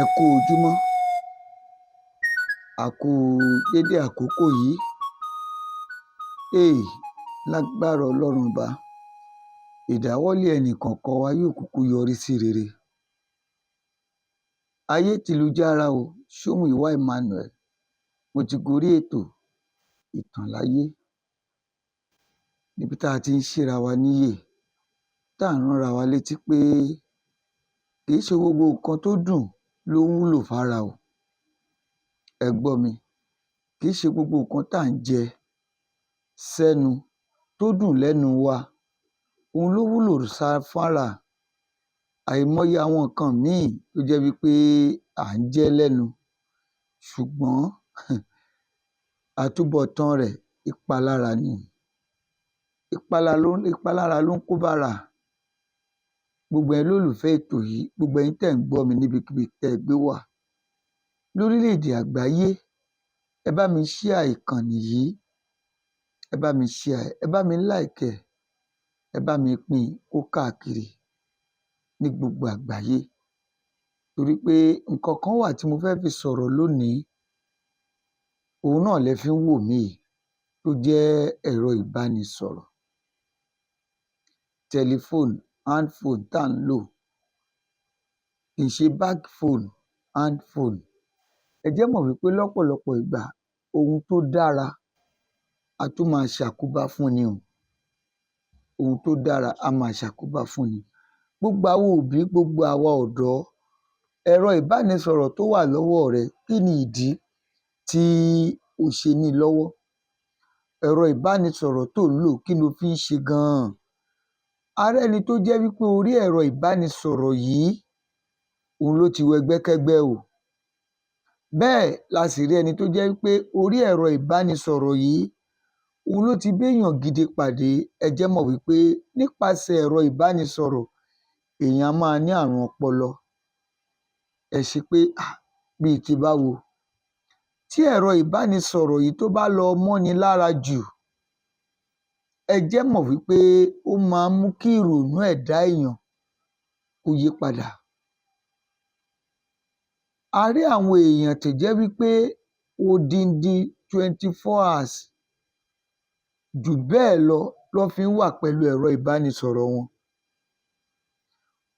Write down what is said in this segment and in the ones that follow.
Ẹ kú ojúmọ́, a kú dédé àkókò yìí. Um lágbára Ọlọ́run Ọba, ìdáwọ́lé ẹnìkọ̀ọ̀kan wa yóò kúkú yọrí sí rere. Ayé ti lu jára o, Ṣómùyíwá Emmanuel, mo ti gorí ètò Ìtàn Láyé níbi tá a ti ń ṣíra wa níyè, tá à ń ránra wa létí pé kì í ṣe gbogbo nǹkan tó dùn ló wúlò fára o. Ẹ gbọ́ mi, kì í ṣe gbogbo nǹkan tá à ń jẹ sẹ́nu tó dùn lẹ́nu wa òun ló wúlò fára. Àìmọye àwọn nǹkan míì tó jẹ́ wí pé à ń jẹ́ lẹ́nu, ṣùgbọ́n àtúbọ̀tán rẹ̀, ìpalára ni. Ìpalára ló ń kó bára. Gbogbo ẹ̀yin olólùfẹ́ ètò yìí, gbogbo ẹ̀yin tẹ́ ẹ̀ ń gbọ́ mi níbikíbi tẹ́ ẹ gbé wà lórílẹ̀-èdè àgbáyé, ẹ bá mi share ìkànnì yìí, ẹ bá mi share ẹ̀, ẹ bá mi like ẹ̀, ẹ bá mi pín in kó káàkiri ní gbogbo àgbáyé, torí pé nǹkan kan wà tí mo fẹ́ fi sọ̀rọ̀ lónìí, òun náà lẹ fi ń wò mí yìí, tó jẹ́ ẹ̀rọ ìbánisọ̀rọ̀, telephone, hand phone tá à ń lò, kì í ṣe bag phone, hand phone. Ẹ jẹ́ mọ̀ wí pé lọ́pọ̀lọpọ̀ ìgbà, ohun tó dára á tún máa ṣàkóbá fúnni o. Ohun tó dára á máa ṣàkóbá fúnni. Gbogbo àwa òbí, gbogbo àwa ọ̀dọ́, ẹ̀rọ ìbánisọ̀rọ̀ tó wà lọ́wọ́ rẹ, kí ni ìdí tí o ṣe ní i lọ́wọ́? Ẹ̀rọ ìbánisọ̀rọ̀ tó ń lò, kí lo fi ń ṣe gan-an? A rẹ́ni tó jẹ́ wí pé orí ẹ̀rọ ìbánisọ̀rọ̀ yìí òun ló ti wẹgbẹ́kẹ́gbẹ́ o. Bẹ́ẹ̀ la sì rí ẹni tó jẹ́ wí pé orí ẹ̀rọ ìbánisọ̀rọ̀ yìí òun ló ti béèyàn gidi pàdé. Ẹ jẹ́ mọ̀ wí pé nípasẹ̀ ẹ̀rọ ìbánisọ̀rọ̀, èèyàn á máa ní àrùn ọpọlọ. Ẹ ṣe pé um bíi ti báwo? Tí ẹ̀rọ ìbánisọ̀rọ̀ yìí tó bá lọ mọ́ni lára jù, ẹ jẹ́ mọ̀ wí pé ó máa ń mú kí ìrònú ẹ̀dá èèyàn kó yí padà. A rí àwọn èèyàn tó jẹ́ wí pé odindi 24 hours, jù bẹ́ẹ̀ lọ, lọ́ fi ń wà pẹ̀lú ẹ̀rọ ìbánisọ̀rọ̀ wọn.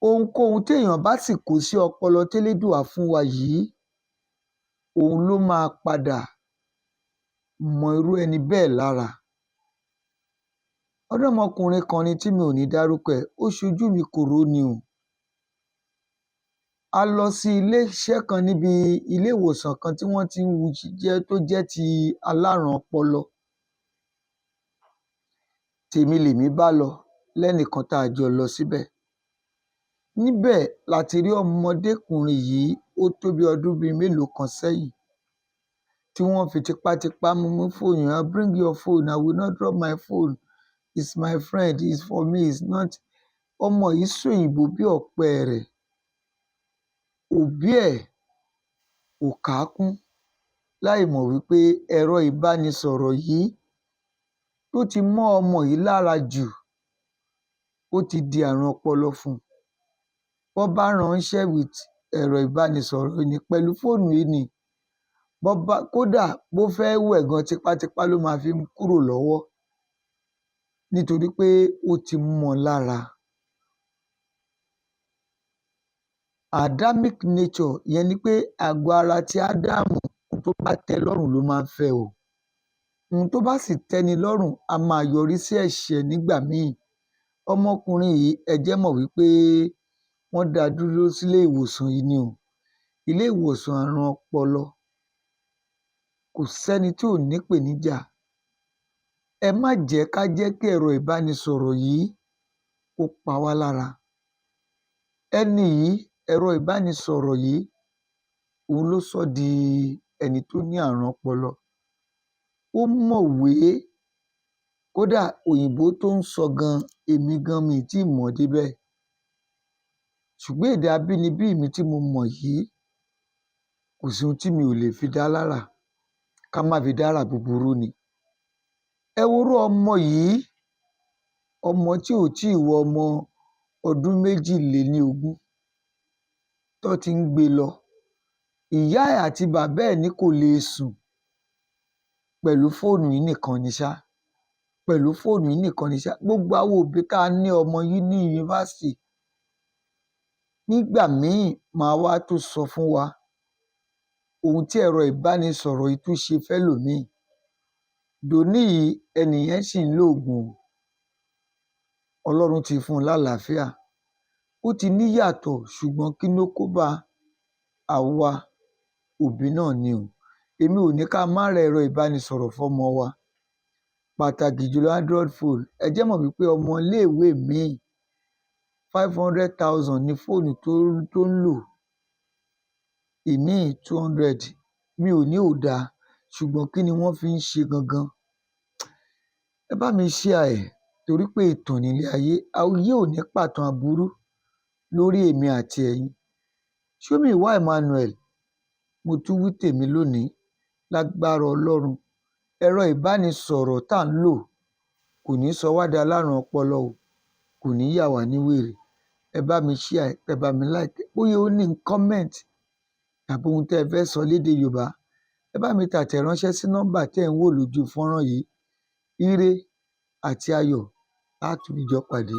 Ohunkóhun téèyàn bá sì kó sí ọpọlọ télédùà fún wa yìí, òun ló máa padà mọ irú ẹni bẹ́ẹ̀ lára. Ọ̀dọ́mọkùnrin kan ni tí mi ò ní dárúkọ ẹ̀, ó ṣojú mi kòró ni o. A lọ sí ilé-iṣẹ́ kan níbi ilé ìwòsàn kan tí wọ́n ti ń jẹ́ tó jẹ́ ti alárùn ọpọlọ. Tèmi lèmi bá lọ lẹ́nìkan tá a jọ lọ síbẹ̀. Níbẹ̀ la ti rí ọmọdékùnrin yìí, ó tó bí ọdún bíi mélòó kan sẹ́yìn, tí wọ́n fi tipátipá mú fóònù. "Bring your phone." "I will not drop my phone. It's my friend, it's for me, it's not." Ọmọ yìí sòyìnbó bí ọ̀pẹẹrẹ̀. Òbí ẹ̀ kò kà á kún láìmọ̀ wí pé ẹ̀rọ ìbánisọ̀rọ̀ yìí tó ti mọ́ ọmọ yìí lára jù, ó ti di àrùn ọpọlọ fún un. Bọ́n bá ránṣẹ́ with ẹ̀rọ ìbánisọ̀rọ̀ yìí ni, pẹ̀lú fóònù yìí ni, bọ́n bá kódà bó fẹ́ wẹ̀ gan, tipátipá ló máa fi ń kúrò lọ́wọ́, nítorí pé ó ti mọ́ ọn lára. Adamic nature, ìyẹn ni pé àgọ́ ara ti Ádámù, ohun tó bá tẹ́ lọ́rùn ló máa ń fẹ́ o. Ohun tó bá sì tẹ́ni lọ́rùn á máa yọrí sí ẹ̀ṣẹ̀ nígbà míì. Ọmọkùnrin yìí, ẹ jẹ́ mọ̀ wí pé wọ́n dá a dúró sílé ìwòsàn yìí ni o, ilé ìwòsàn àrùn ọpọlọ. Kò sẹ́ni tí ò nípèníjà. Ẹ má jẹ́ ká jẹ́ kí ẹ̀rọ ìbánisọ̀rọ̀ yìí kó pa wá lára. Ẹni yìí, ẹ̀rọ ìbánisọ̀rọ̀ yìí òun ló sọ́ di ẹni tó ní àrùn ọpọlọ. Ó mọ̀wé, kódà òyìnbó tó ń sọ gan, èmi gan mi ì tíì mọ̀ ọ́ débẹ̀. Ṣùgbọ́n èdè abínibí mi tí mo mọ̀ yìí, kò sí ohun tí mi ò lè fi dá lárà, ká má fi dárà búburú ni. Ẹ worú ọmọ yìí, ọmọ tí ò tíì wọ ọmọ ọdún 22, tán ti ń gbé e lọ Ìyá ẹ̀ àti bàbá ẹ̀ ní kò lè sùn pẹ̀lú fóònù yìí nìkan ni ṣá, pẹ̀lú fóònù yìí nìkan ni ṣá. Gbogbo àwọn òbí tá a ní ọmọ yìí ní yunifásitì, nígbà míì màá wá tún sọ fún wa ohun tí ẹ̀rọ ìbánisọ̀rọ̀ yìí tún ṣe fẹ́lòmíì. Dòní yìí, ẹnìyẹn sì ń lòògùn o. Ọlọ́run ti fún un lálàáfíà, ó ti níyàtọ̀, ṣùgbọ́n kí ló kó bá àwa òbí náà ni o? Èmi ò ní ká má ra ẹ̀rọ ìbánisọ̀rọ̀ fọ́mọ wa, pàtàkì jùlọ Android phone. Ẹ jẹ́ mọ̀ wípé ọmọ iléèwé míì, 500,000 ní fóònù tó ń lò, ìmíì 200. Mi ò ní ò dáa, ṣùgbọ́n kí ni wọ́n fi ń ṣe gangan? Ẹ bá mi share ẹ̀, torí pé ìtàn nílé ayé. Ayé ò ní pàtàn aburú lórí èmi àti ẹ̀yin. Ṣómìwá Emmanuel, mo tún wí tèmi lónìí. Lágbára Ọlọ́run, ẹ̀rọ ìbánisọ̀rọ̀ tá à ń lò kò ní sọ wá di alárùn ọpọlọ o, kò ní yà wá ní wèrè. Ẹ bá mi share, ẹ bá mi like. Bóyá ó ní comment tàbí ohun tẹ́ ẹ fẹ́ sọ lédè Yorùbá, ẹ bá mi tàtẹ̀ránṣẹ́ sí nọ́mbà tẹ́ ẹ̀ ń wò lójú fọ́nrán yìí. Ire àti ayọ̀ láti jọ pàdé.